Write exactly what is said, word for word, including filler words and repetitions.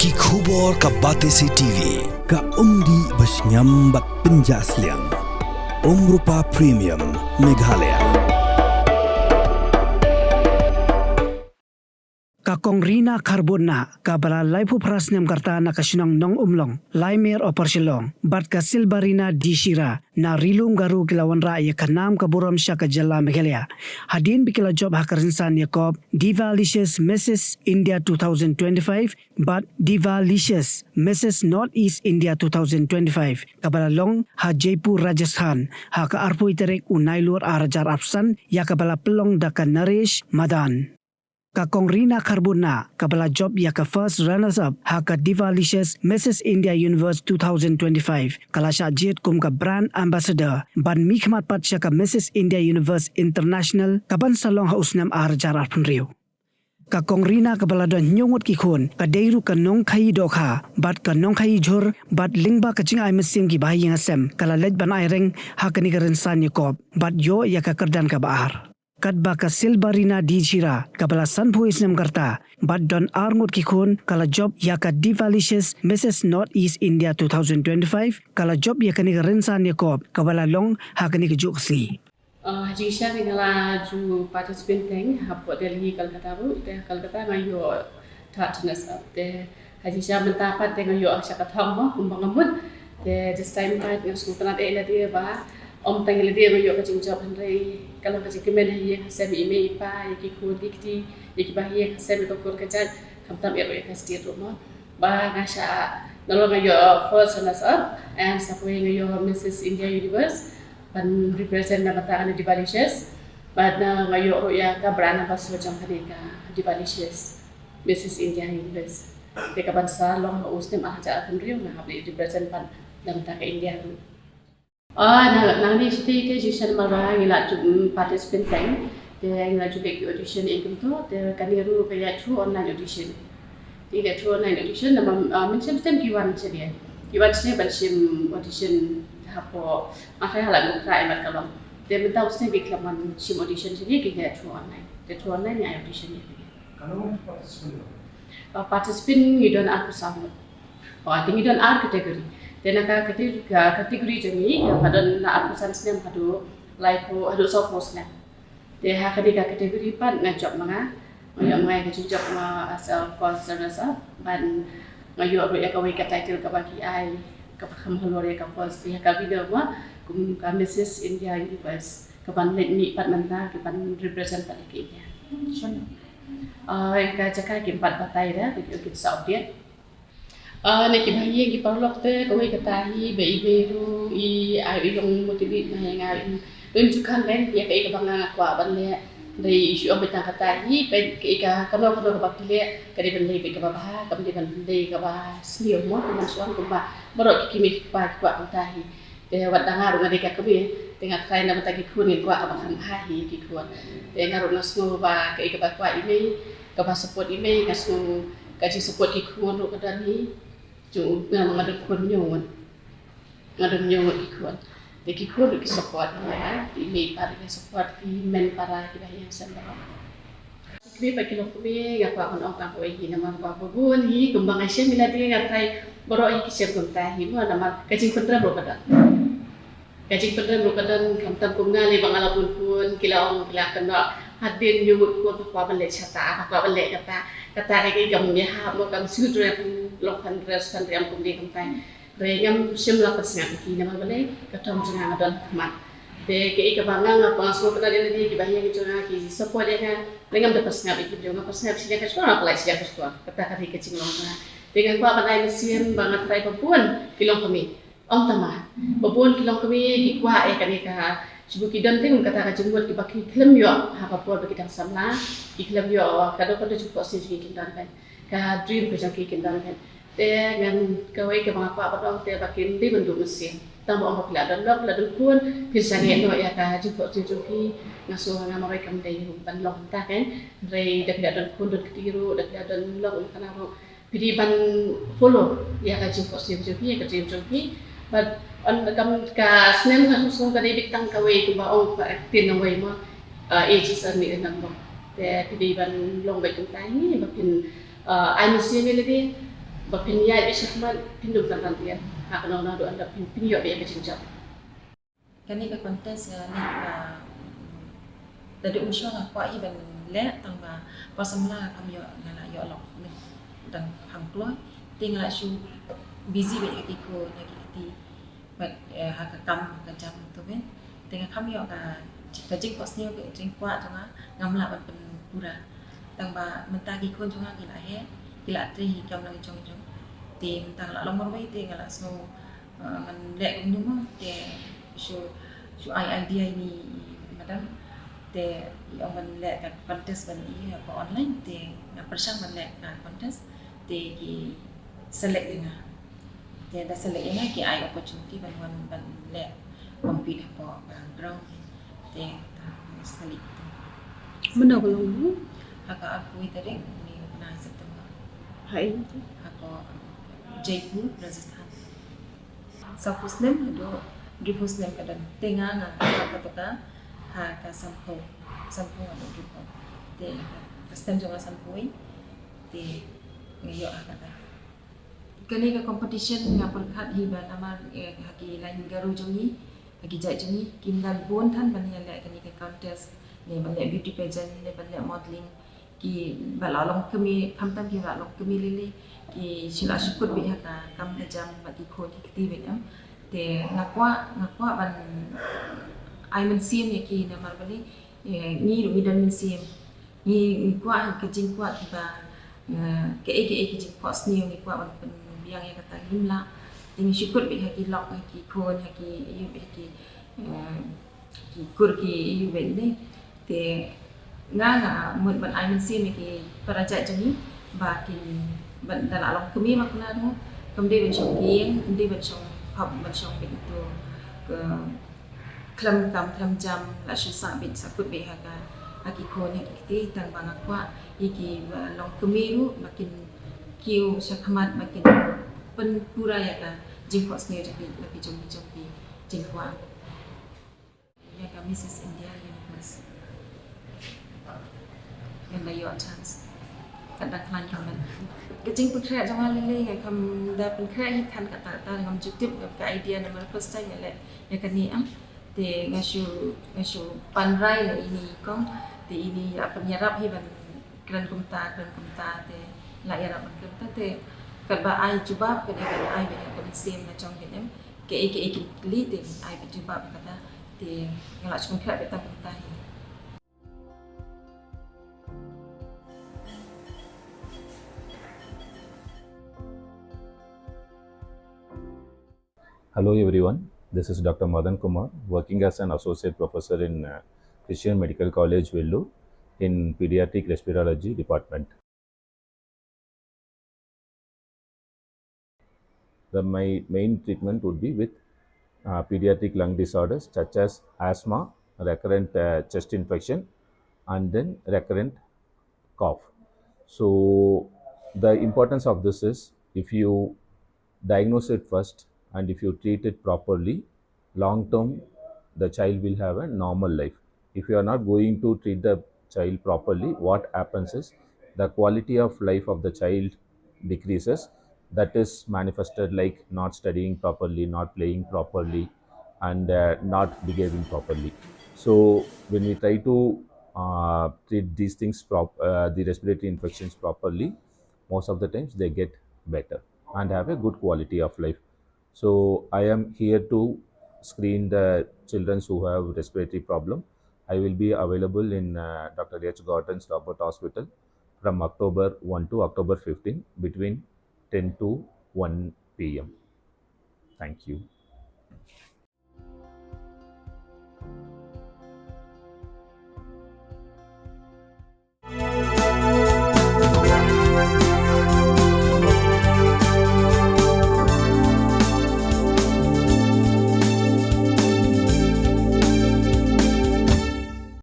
Ki khubor ka Batesi T V, ka umdih ba shngiam bad pynjah sliang. Umrupa Premium, Meghalaya. Ka Kong Rina Kharbud Nah, kaba la laiphew phra snem ka rta na ka shnong Nongumlong, Laimer Upper Shillong, bad ka Silbarina D Shira na Ri-lum Garo ki la wanrah ïa ka nam ka burom sha ka jylla Meghalaya hadien ba ki la jop ha ka rynsan ïakob Divalicious Missus India two thousand twenty-five bad Divalicious Missus North East India two thousand twenty-five, kaba la long ha Jaipur, Rajasthan, ha ka arphew tarik u Nailur ar hajar arphew san, ïa kaba la pynlong da ka Naresh Madan. Ka Kong Rina Kharbud Nah, kaba la jop ïa ka first runners up ha ka Divalicious Missus India Universe two thousand twenty-five, ka la shah jied kum ka brand ambassador ban mihkhmat pat sha ka Missus India Universe International, kaban sa long ha u snem ar hajar arphew hynriew. Ka Kong Rina, kaba la don hynñiew ngut ki khun, ka dei ruh ka nongkhaïi dohkha bad ka nongkhaïi jhur, bad lyngba ka jingai mynsiem kiba ha ïing ha sem, ka la leit ban aireng ha kane ka rynsan ïakob bad ïoh ïa ka kyrdan kaba ar. Katba ka Silbarina D Shira, kaba la sanphew snem ka rta bad don ar ngut ki khun, ka la jop ïa ka Divalicious Missus North East India two thousand twenty-five, ka la jop ïa kane ka rynsan ïakob kaba la long ha kane ka juh ka sngi. Uh, ha jingshisha nga la ju participant teng hapoh Delhi, Kolkata ruh. Te Kolkata nga ïoh third runners up. Te ha jingshisha mynta pat te nga ïoh sha ka thong mo kumba nga mut. Te this time pat nga sngewtynnat eh lade ba ym tang lade nga ïoh ka jingjop, hynrei ka long ka jingkmen ha ïing ha sem, i mei i pa, ïa ki khun ki kti, ïa kiba ha ïing ha sem, ïa ka kur ka jait, khamtam eh ruh ïa ka state ruh mo. Ba nga shah, nalor nga ïoh first runners up, and sa kawei nga ïoh Missus India Universe ban represent na bynta kane Divalicious. Bad na nga ïoh ruh ïa ka brand ambassador jong kane ka Divalicious Missus India Universe. Te kaban sa long ha u snem ar hajar arphew hynriew nga hap leit represent pat na bynta ka India ruh. Ah, na, nangne shatei te jingshisha namar ba ngi la ju, mm, participant teng. Te ngi la ju leh ki audition ïa kumto, te kane ruh ka ïa through online audition. Te ïa through online audition namar, ah, mynshem stem ki wan sha dei. Ki wan sha dei ban shim audition hapoh, ma khlem la ngi try mat ka long. Te mynta u snem ki khlem wan shim audition sha dei, ki ïa through online. Te through online ngi audition ïa ki. Ka long participant? Ah, participant ngi don arphew saw ngut. Oh, te ngi don ar category. Te na ka cate-, ka category jong ngi, ïa ka don na arphew san snem haduh laiphew, haduh sawphew snem. Te ha kane ka category pat nga jop ma nga. Nga ïoh ma nga ïa ka jingjop ma as a first runners up. Ban nga ïoh ruh ïa kawei ka title kaba ki ai, kaba kham halor ïa ka first, ïa ka winner mo, kum ka Missus India Universe. Kaban leit mih pat mynta, kaban represent pat ïa ka India. Ah, ïa ka jaka kim pat batai da, ki, ki sa update. Ah, na kiba ha ïing ki paralok te, kawei kata hi ba i mei ruh i, ah, i long motivate na ïa nga, i, i ju khan lem ïa kaei kaba nga kwah ban leh. Dei i shu ong ba tang kata hi, ba kaei ka, kano kano kaba phi leh, ka dei ban dei ba kaba bha, kam dei ban dei kaba sniew mo, kumba shu ong kumba baroh ki kmie ki kpa ki kwah kumta hi. Te wat da nga ruh nga dei ka kmie, te nga try na bynta ki khun, ngi kwah kaba kham bha hi ki khun. Te nga ruh nga sngew ba kaei kaba kwah i mei, kaba support i mei, nga sngew ka jingsupport ki khun ruh ka don hi. Jong nga, nga don khun hynñiew ngut. Nga don hynñiew ngut ki khun. Te ki khun ruh ki support ïa nga, i mei i pa ruh ki support, ki hynmen para kiba ha ïing ha sem baroh. Ki kmie bad ki longkmie nga kwah ban ong tang kawei hi, namar ba bun hi, kumba nga shem ïa lade nga tharai baroh hi ki shem kumta hi mo, namar ka jingpynrem ruh ka don. Ka jingpynrem ruh ka don, khamtam kum nga lei ba nga la bun khun, ki la ong, ki la kynnoh, hadien hynñiew ngut khun pha kwah ban leh shata, pha kwah ban leh kata, kata ka dei kam ïahap mo, kam suit ruh ïa phi, long phan dress phan riam kumne kumtai. Hynrei ngam shym la pynsngap ïa ki namar balei, ka thong jong nga nga don ha khmat. Te kaei kaba nga, nga pang sngewtynnat ïa lade, kiba ha ïing jong nga ki support ïa nga. Hynrei ngam da pynsngap ïa ki briew, nga pynsngap sha ïing ka shuwa, nga pynlait sha ïing ka shuwa. Kata ka dei ka jinglong jong nga. Te nga kwah ban ai mynsiem ba nga tharai ba bun ki longkmie, ym tang ma, ba bun ki longkmie ki kwah ïa kane ka, shibun ki don teng kata ka jingmut, kiba ki khlem ïoh ha ka por ba ki dang samla, ki khlem ïoh, kado kado jingphohsniew jong ki kim don ban, ka dream ka jong ki kim don ban. Te ngan, kawei kaba nga kwah ban ong te ba kin dei ban duh mynsiem. Tang ba ong ba phi la don lok, phi la don khun, phin sangeh noh ïa ka jingphohsniew jong phi. Nga sngew ha nga marwei kam dei ruh ban long kumta, hynrei da phi la don khun, don kti ruh, da phi la don lok, don khynnah ruh, phi dei ban follow ïa ka jingphohsniew jong phi, ïa ka dream jong phi. Bad ym, kam, ka snem ka sngew ka dei beit tang kawei, kumba ong ka ktien nongwei mo, uh, age is only a number. Te phi dei ban long beit kumta hi, ba phin, uh, ai mynsiem ïa lade, Ba phin ïaid beit shakhmat, phin ym tang tang tian ha ka nong nang du anda phin, phin ïoh beit ka jingjop. Kane ka contest nga leh ba da dei um shong nga kwah hi ban leh tang ba ba samla kam ïoh nga la ïoh lok ne dang kham kloi te nga la shu busy beit ha ki khun ha ki kti bad ha ka kam ka jam tu beit te nga kham ïoh ka ka jingkwah sniew ka jingkwah jong nga ngam lah ban pynpura tang ba mynta ki khun jong nga ki la heh ki la trei hi kam lang jong jong te mynta nga la long marwei te nga la sngew ngan leh kumno mo te shu shu ai idea ïa i madam te i ong ban leh ka contest ban i ha ka online te nga pyrshang ban leh ka contest te ki select ïa nga te da select ïa nga ki ai opportunity ban wan ban leh compete ha ka ground te ta select. Mynno ka long? Ha ka arphew tarik ni u bnai September. Ha i? Ha ka Jaipur, Rajasthan. Sawphew snem haduh hynriewphew snem ka don. Te nga nga ka patoka ha ka sanphew, sanphew haduh hynriewphew. Te ka snem jong nga sanphew te nga ïoh ha kata. Kane ka competition nga pyrkhat hi ba namar ha ki lain Garo jong ngi ha ki jait jong ngi kim don bun than ban ïaleh kane ka contest ne ban leh beauty pageant ne ban leh modeling. Ki ba la long kmie khamtam ki ba la long kmie lili ki shu la shu kut beit ha ka kam ka jam bad ki khun ki kti beit em. Te nga kwah nga kwah ban ai mynsiem ïa ki namar balei ngi ruh ngi don mynsiem ngi ngi kwah ka jingkwah kiba kaei kaei ki jingkwah sniew ngi kwah ban pynbiang ïa kata ngim lah. Te ngi shu kut beit ha ki lok ha ki khun ha ki ïa ki ki kur ki ïa bad ne te nga nga mut ban ai mynsiem ïa ki para jait jong ngi ba kin ban da la long kmie ma kane ruh kam dei ban shong kieng kam dei ban shong pap ban shong beit tu ka khlem kam khlem jam la shu sah beit sah kut beit ha ka ha ki khun ha ki kti tang ba nga kwah ïa ki ba long kmie ruh ba kin kiew shakhmat ba kin pynpura ïa ka jingkwah sniew jong ki la ki jong ki jong ki jingkwah. Ïa ka Missus India Universe. Ngan da ïoh chance. Kat da khlaiñ ka met. Ka jingpynkhreh jong nga lei lei nga kam da pynkhreh hi than kata kata ngam ju tip ngam ka idea namar first time nga leh ïa kane am. Te nga shu nga shu pan rai na ine i kong te ine i la pynïarap hi ban kren kumta kren kumta te la ïarap ban kren kumta te katba ai jubab ka dei ban ai beit ha ka mynsiem na jong beit em. Kaei kaei ki kylli te ai beit jubab kata te nga la shu pynkhreh beit tang kumta hi. Hello everyone, this is Doctor Madan Kumar, working as an associate professor in uh, Christian Medical College, Vellore, in Pediatric Respirology Department. The, my main treatment would be with uh, pediatric lung disorders such as asthma, recurrent uh, chest infection, and then recurrent cough. So the importance of this is if you diagnose it first and if you treat it properly, long term, the child will have a normal life. If you are not going to treat the child properly, what happens is the quality of life of the child decreases. That is manifested like not studying properly, not playing properly, and uh, not behaving properly. So when we try to uh, treat these things, prop- uh, the respiratory infections properly, most of the times they get better and have a good quality of life. So I am here to screen the children who have respiratory problem. I will be available in uh, Doctor H Gordon's Robert Hospital from October one to October fifteen between ten to one p m. Thank you.